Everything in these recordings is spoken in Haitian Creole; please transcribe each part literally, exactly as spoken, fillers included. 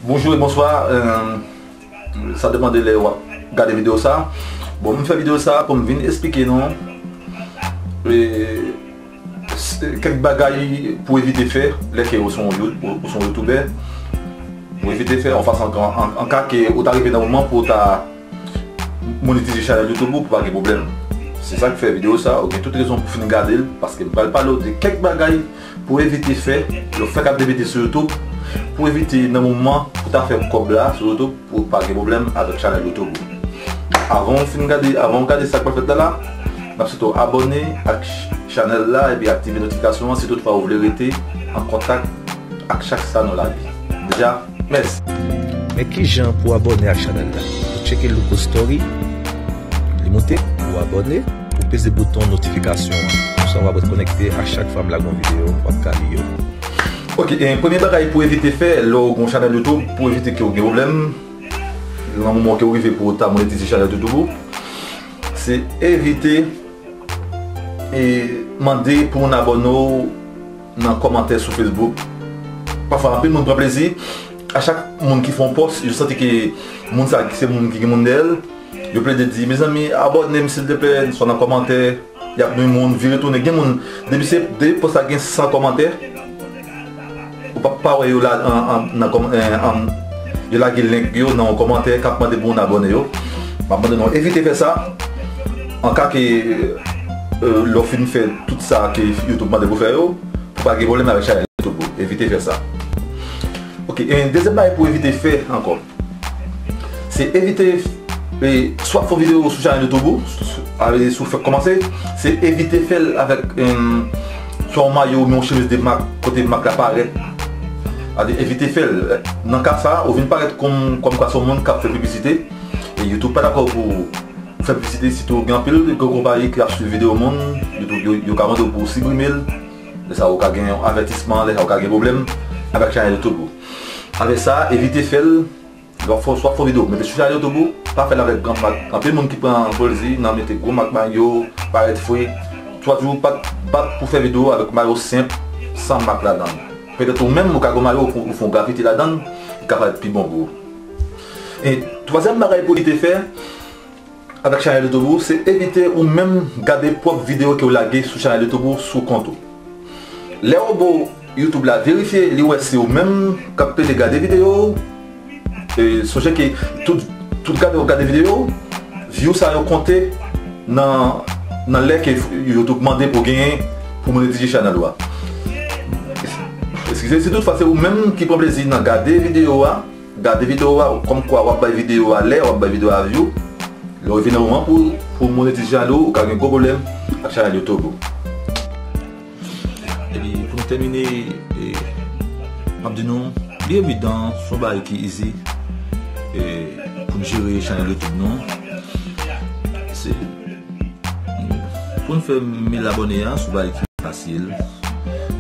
Bonjou e bonswa. Euh, sa depann de lè w ap gade videyo sa. Bon, m fè videyo sa pou m vin esplike nou, e, s-, kèk bagay pou evite fè lè ke ou se yon You-, ou, ou se yon youtubè. Pou evite fè an fason an, an, an ka ke ou ta rive nan moman pou ou ta monetize chanèl YouTube ou pou pa gen pwoblèm. Se sa k fè videyo sa, ou gen tout rezon pou fin gade l, paske m pral pale w de kèk bagay pou evite fè, lè w fèk ap debite sou YouTube, pou evite nan moman pou ta fè kòb la sou YouTube, pou pa gen pwoblèm avèk chanèl YouTube ou. Avan w fin gade, avan w gade sa k pral fèt la la, n ap swete w abòne ak ch-, chanèl la epi aktive notifikasyon an si toutfwa ou vle rete an kontak ak chak sa nou lage. Deja, mèsi. Men kijan pou abòne ak chanèl la? Ou tcheke logo story, li moute, ou abòne, ou peze bouton notifikasyon an. Konsa w ap ret konekte a chak fwa m lage yon videyo, w ap ka li yo. Ok, e, premye bagay pou evite fè lè w gen yon chanèl YouTube, pou evite ke w gen pwoblèm nan moman ke w rive pou w ta monetize chanèl YouTube ou, se evite e mande pou moun abòne w nan kòmantè sou Facebook. Pafwa, anpil moun pran plezi. A chak moun ki fè yon pòs, yo santi ke moun sa se moun ki gen moun dèyè l. Yo plede di, "Mezanmi, abòne m silteplè," swa nan kòmantè, y ap jwenn moun, vire tounen. Gen moun, depi se, depi pòs la gen san kòmantè, ou p ap pa wè yo la, an, an, nan kòm-, en, an, yo lage link yo nan yon kòmantè k ap mande pou moun abòne yo. M ap mande nou evite fè sa. An ka ke, euh, lè w fin fè tout sa ke YouTube mande pou fè yo, pou pa gen pwoblèm avèk chanèl YouTube ou. Evite fè sa. Ok, e dezyèm bagay pou evite fè ankò, se evite, e, swa fè yon videyo sou chanèl YouTube ou, sou, sou, a vle di si w fèk kòmanse, se evite fè l avèk, em, swa yon mayo oubyen yon chemiz de mak, kote mak la parèt. A di evite fè l. Nan ka sa, ou vin parèt kòm, kòm kwa se yon moun k ap fè piblisite. E YouTube pa dakò pou fè piblisite, sitou gen anpil gwo konpayi ki ap swiv videyo moun, YouTube, yo, yo ka mande w pou w siprime l. Lè sa, ou ka gen yon avètisman, lè sa, ou ka gen pwoblèm avèk chanèl YouTube ou. Avèk sa, evite fè l. Lè w ap fè, swa fè yon videyo, mete sou chanèl YouTube ou, pa fè l avèk gran mak. Anpil moun ki pran plezi nan mete gwo mak mayo, parèt fre. Twa jou, pa t, pa t pou fè videyo avèk mayo senp, san mak ladan l. Petèt ou menm, ou ka gen mayo, ou, ou fè yon grafiti ladan l, li ka parèt pi bon pou ou. E twazyèm bagay pou evite fè, avèk chanèl YouTube ou, se evite ou menm gade pwòp videyo ke w lage sou chanèl YouTube ou, sou kont ou. Lè robot YouTube la verifye, li wè se ou menm k ap plede gade videyo ou, e, sonje ke tout, tout gade w ap gade videyo ou, view sa yo konte nan, nan lè ke YouTube mande pou genyen pou monetize chanèl ou a. Eskize, si toutfwa se ou menm ki pran plezi nan gade videyo a, gade videyo a, kòmkwa w ap bay videyo a lè, w ap bay videyo a view. Lè w rive nan moman pou, pou monetize chanèl ou, ou ka gen gwo pwoblèm ak chanèl YouTube ou. Epi pou nou tèmine, e, m ap di nou, li evidan, se yon bagay ki easy, e, pou n jere chanèl YouTube nou. Se, pou n fè mil abòne a, se yon bagay ki fasil.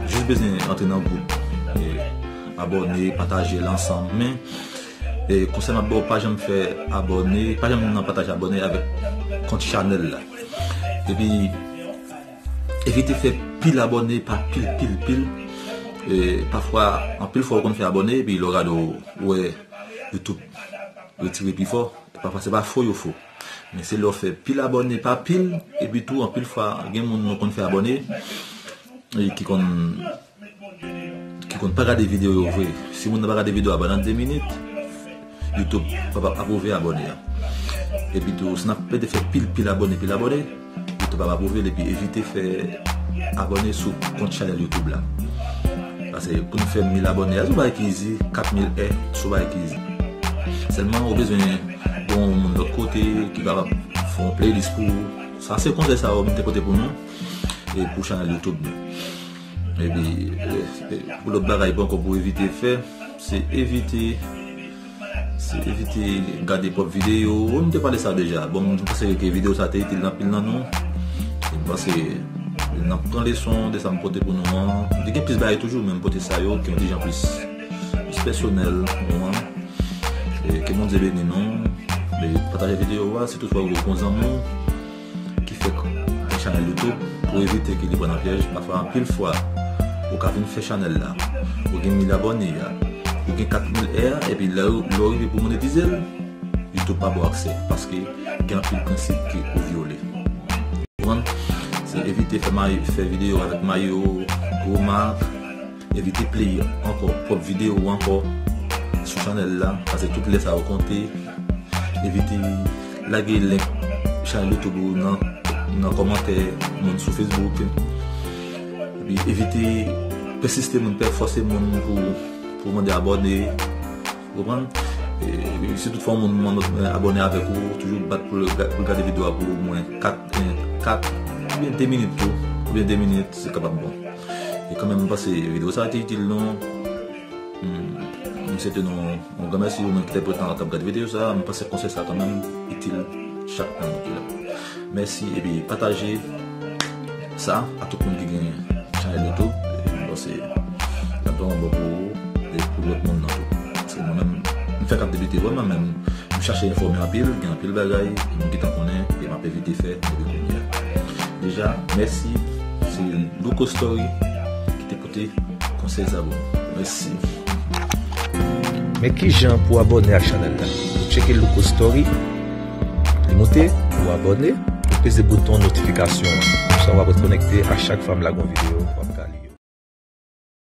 Jis bezwen antre nan gwoup, e, abòne, pataje l ansanm. Men, e, konsèy m ap ba w, pa janm fè abòne, pa janm nan pataje abòne avèk kont chanèl la. Epi, evite fè pil abòne, pa pil, pil, pil. E, pafwa, anpil fwa ou konn fè abòne, epi lè w gade w wè YouTube retire pi fò. Pafwa, se pa fo yo fo. Men se lè w fè pil abòne pa pil, epi tou anpil fwa gen moun nou konn fè abòne, e ki konn, ki konn pa gade videyo yo vre. Si moun nan pa gade videyo a pandan de minit, YouTube p ap apwouve abòne a. Epi tou, si n ap plede fè pil, pil abòne, pil abòne, YouTube ap apwouve l, epi evite fè abòne sou kont chanèl YouTube la. Paske pou n fè mil abòne a, se yon bagay ki easy, kat mil è, se yon bagay ki easy. Sèlman, ou bezwen gen yon moun lòt kote ki kapab fè yon playlist pou ou. Sa se konsèy sa yo m te pote pou nou, e pou chanèl YouTube nou. Epi, e, e, pou lòt bagay pou ankò pou evite fè, se evite, se evite gade pwòp videyo. M te pale sa deja. Bon, m panse ke videyo sa te itil anpil nan nou. E m panse n ap pran leson de sa m pote pou nou an. Li gen plis bagay toujou, men m pote sa yo ki yon ti jan plis, plis pèsonèl pou nou an. E ke Bondye beni nou. E pataje videyo a, si toutfwa ou gen yon zanmi w ki fèk gen chanèl YouTube, pou evite ke li pran nan pyèj. Pafwa, anpil fwa, ou ka vin fè chanèl la, ou gen mil abòne a, Ou gen kat mil è, epi lè, lè w rive pou monetize l, YouTube pa ba w aksè, paske gen anpil prensip ke ou vyole. Konprann? Se evite fè may-, fè videyo avèk mayo, gwo mak, evite play ankò pwòp videyo ou ankò sou chanèl la, paske tout lè sa yo konte. Evite lage link chanèl YouTube ou nan, nan kòmantè moun sou Facebook. Epi evite pèsiste moun, pè fòse moun pou, pou mande abòne. Ou konprann? E, si toutfwa yon moun mande abòne avèk ou, toujou bat pou l ga-, pou l gade videyo a pou omwen kat, kat, oubyen de minit tou. Oubyen de minit, se kapab bon. E kanmenm, m panse videyo sa a te itil nou. Hmm, m swete nou yon gran mèsi, ou menm ki te pran tan k ap gade videyo sa a. M panse konsèy sa a kanmenm itil chak moun ki la. Mèsi, epi pataje sa a tout moun ki gen chanèl yo tou. E, m panse l ap vrèman bon pou ou e pou lòt moun nan tou. Paske mwen menm, m fèk ap debite vrèman, men m chache enfòme anpil, gen anpil bagay, moun gentan konnen, e m ap evite fè depi kounye a. Deja, mèsi, se Louko Story ki te pote konsèy sa pou nou. Mèsi. Men kijan pou abòne ak chanèl la? Ou tcheke Louko Story, li moute, ou abòne, ou peze bouton notifikasyon an. Konsa w ap ret konekte a chak fwa m lage yon videyo, w ap ka li yo.